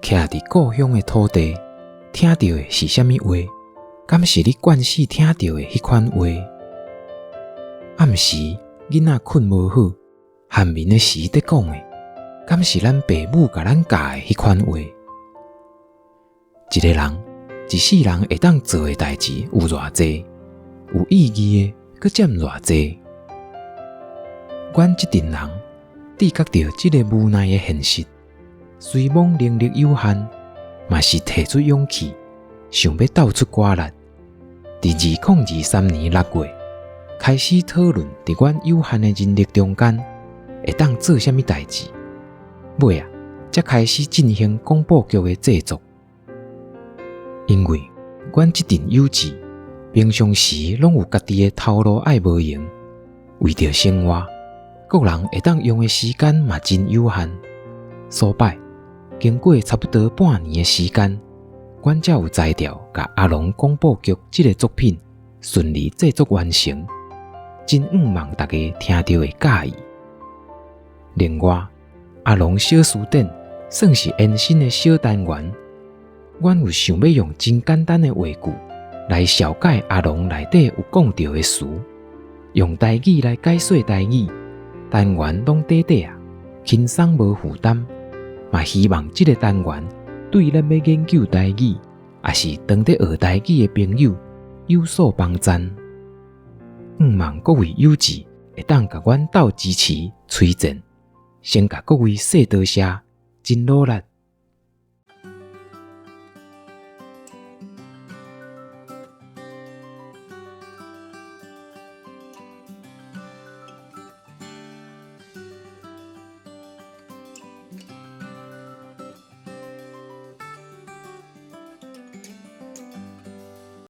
徛佇故鄉的土地，聽著的是啥物話？敢是你慣勢聽著的彼款話？暗時囡仔睏無好，頷眠的時佇講的，敢是咱爸母共咱教的彼款話？一个人一世人會當做的代誌有偌濟？有意義的閣佔偌濟？阮這陣人知覺著這个無奈的現實，雖罔能力有限，嘛是提出勇氣，想欲鬥出汗力。佇2023年6月開始討論，佇阮有限的人力中間，會當做啥物代誌。尾仔，才開始進行廣播劇的製作。因為阮這陣幼稚，平常時攏有家己的頭路愛無閒，為著生活，個人會當用的時間嘛真有限。所擺，經過差不多半年的時間，阮才有才調共阿龍廣播劇這个作品順利製作完成。真向望大家聽著會佮意。另外，阿龍小辭典算是延伸的小單元，阮有想欲用真簡單的話句來紹介阿龍內底有講著的詞，用台語來解說台語，單元攏短短仔，輕鬆無負擔。嘛希望這个單元對咱欲研究台語，抑是當咧學台語的朋友有所幫助。向望各位友姊會當共阮鬥支持推薦，先共各位說多謝，真努力。